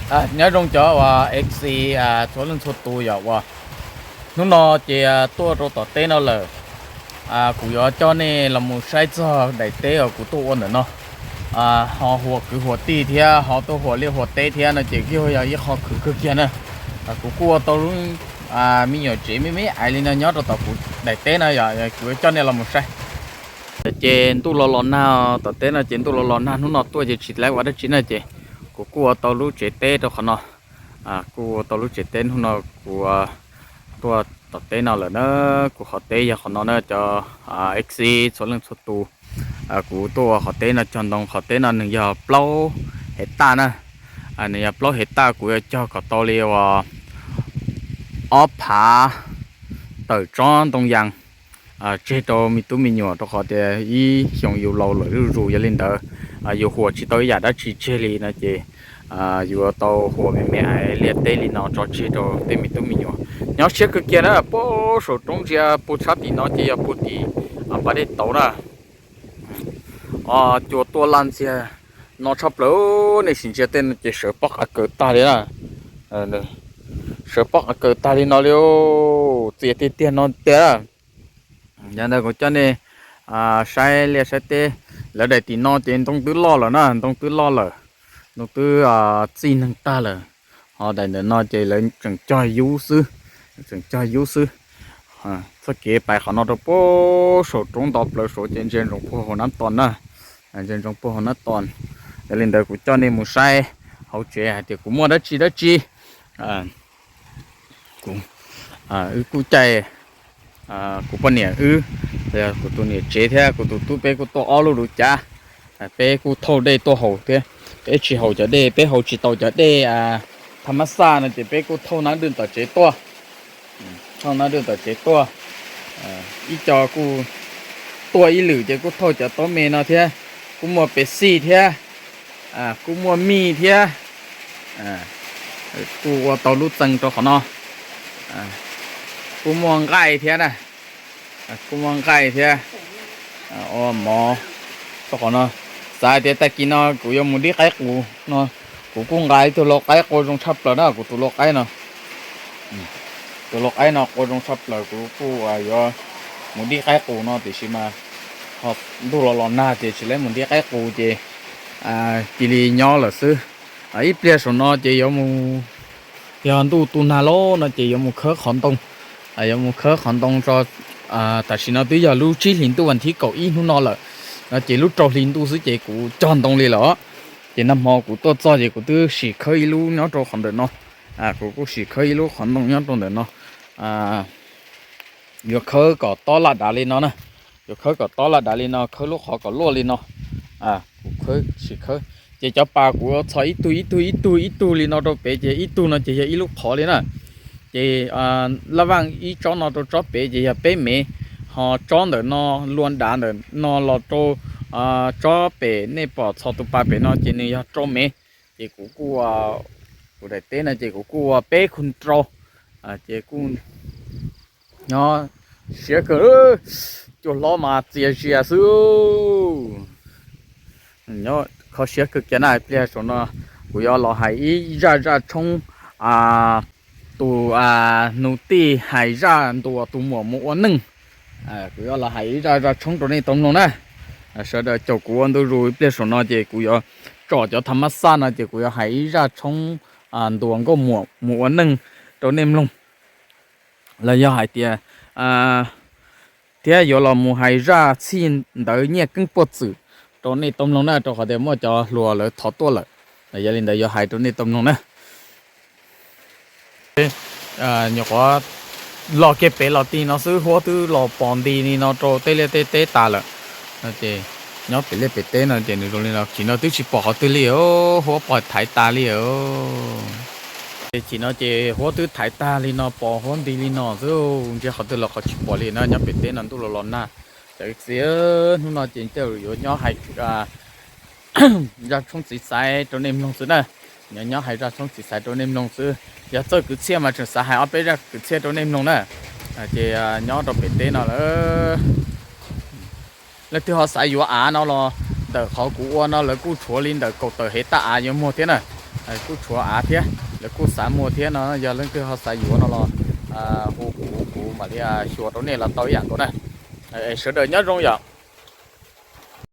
Nyob zoo cov uas F C txhua leej txhua tus yom, uas hnub no ces tuaj rau tom teb no lawm. Kuv yuav coj nej los mus saib txog daim teb uas kuv tuaj ua ntawm no. Ho huam kwv huam tij thiab ho tuaj huam liaj huam teb thiab no ces yog ib qho khwv kawg kiag na. Kuv kuj ua tau lub me nyuam tsev me me ais li no nyob rau tom kuv daim teb no yom, kuv yuav coj nej los mus saib. Ces ntuj los los nag, tom teb no ces ntuj los los nag, hnub no tuaj ces tsis tau ua dab tsi na ces kuv kuj ua tau lub tsev teb rau qhov no. Kuj ua tau lub tsev teb, hnub no kuv tuaj tom teb no lawm na. Kuv qhov teb yog qhov no na cov F C txhua leej txhua tus. Kuv tuaj ua qhov teb no cog ntoo, qhov teb no nws yog plaub hais taj na. Nws yog plaub hais taj, kuv yuav cog kom tau li uas ob phav tawm tsob ntoo yas tseg rau me tub me nyuam, rau qhov tias ib xyoo yus laus lawm zuj zus, yog li ntawd yus huam tsis tau ib yam dab tsi tseg li no ces yuav tau huam me me ais liaj teb li no tso tseg rau tej me tub me nyuam. Nyob siab kawg kiag na, puag saum roob ntsia puag tshab tim no ces yog puag tim pas dej tauv na. Cua tuaj laj ntxiag no tshaj plaws, nej sim ntsia tej no ces sawv pob qa kaws tag li na. Sawv pob qa kaws tag li no li, txias tiag tiag no tiag. Yog ntawd kuv coj nej saib liaj saib teb. Lawv daim tim no ces ntoo twb loj lawm na, ntoo twb loj lawm, ntoo twb txij neeg tag lawm. Ho daim ntawm no ces lawv tseem cog yub xwb, tseem cog yub xwb. Txoj kev pais qhov no rau puag saum roob nto plaws saud ces ntsia ntsoov puag hauv nab toos na, ntsia ntsoov puag hauv nab toos. Yog li ntawd kuv coj nej mus saib hauv tsev hais tias kuv muaj dab tsi dab tsi. Kuv, wb kuj caij, kuv poj niam wb, kuv tus niam tsev thiab kuv tus tub peb kuj tuaj ob lub duv cav. Peb kuj thauj dej tuaj haus thiab, peb tsis haus cov dej, peb haus tsis tau cov dej tha mab xaj no ces peb kuj thauj nab dwj tom tsev tuaj. Thauj nab dwj tom tsev tuaj. Ib co kuj tuaj ib lwm ces kuj thauj cov taub me no thiab, kuj muaj pes xij thiab, kuj muaj mij thiab, kuj ua tau lub txee rau qhov no, kuj muaj nqaij thiab na, kuj muaj nqaij thiab, ua mov rau qhov no. Xav hais tias tag kis no kuv yuav mus dib qaib qus no, kuv kuj nqa ib tug lau qaib qua zoo tshaj plaws na, kuv tus lau qaib no, tus lau qaib no qua zoo tshaj plaws, kuv kuj yuav mus dib qaib qus no tiam sis mas ntuj los los nag ces tsis lab mus dib qaib qus ces cia li nyob lawm xwb. Ib pliag saum no ces yuav mus, yog ntuj tu nag lawm no ces yuav mus khawb qhov ntoo, yuav mus khawb qhov ntoo tso. Tam sim no twb yog lub tsib hlis ntuj vas thib kaum ib hnub no lawm, no ces lub rau hli ntuj xwb ces kuv cog ntoo li lawm. Ces nag hmo kuv tuaj txog ces kuv twb sim khawb ib lub nyob rau qhov ntawm no, kuv kuj sim khawb ib lub qhov ntoo nyob rau ntawm no. Yuav khawb kom tob laj dav li no na, yuav khawb kom tob laj dav li no, khawb lub qhov kom luaj li no. Kuv khawb sim khawb, ces cov pas kuv txhos ib tug ib tug ib tug ib tug li no rau pem, ces ib tug no ces yog ib lub qhov li na. Ces laj vaaj ib tsob no rau tsob pem ces yog peb mev, ho tsob ntawm no, lua dav ntawm no los rau tsob pem nej pom txhos tus pas pem no ces nws yog rau mev. Ces kuv kuj, kuv daim teb no ces kuv kuj ua peb khu rau, ces kuj nyob siab kawg, cua hlob mas txias zias xwb. Nyob kho siab kawg kiag na. Pliag saum no kuv yuav los hais ib zaj zaj tshoob, tus nus tij hais zaj ntuas tus muam mus ua neej. Kuv yuav los hais ib zaj zaj tshoob rau nej tau mloog na. Sawv daws caum kuv ua ntu zus, ib pliag saum no ces kuv yuav tsom cov tha mab xaj no ces kuv yuav hais ib zaj tshoob ntuas nkauj muam mus ua neej rau nej mloog. Los yog hais tias thiab yuav los mus hais zaj txhij ntawv nyiaj keeb puaj txwm rau nej tau mloog na, rau qhov tias muaj cov hluas lawv thov tuaj lawm. Yog li ntawd yuav hais rau nej tau mloog na. Nyuam qhuav los kiag pem los ti no xwb, huab twb los pos nti li no rau tej liaj tej teb tas lawm. Ces nyob pem liaj pem teb no ces nws zoo li no, tsis no twb tsis pom qhov twg li, huab pos thaiv tas li. Ces tsis no ces huab twb thaiv tag li no, pos huab nti li no xwb, ntsia qhov twg los qhov tsis pom li na. Nyob pem teb no ntuj los los nag. Cov txiv, hnub no ces tej zaum yuav nyob hais zaj tshoob txiv xaiv rau nej mloog xwb na. Nyob nyob hais zaj tshoob txiv xaiv rau nej mloog xwb. Yog txawj kwv txhiaj mas tseem xav hais ob peb zaj kwv txhiaj rau nej mloog na. Ces nyob rau pem teb no lawm, leej twg ho xav yuav av no los ntawm qhov kuv ua no lawv kuj tshuav li ntawm kaum tawm hev taj av yuav muag thiab na. Kuj tshuav av thiab, lawv kuj xav muag thiab no, yog leej twg ho xav yuav no los hu kuv, kuv mam li xyuas rau nej los tau ib yam nkaus na. Sawv daws nyob zoo yom.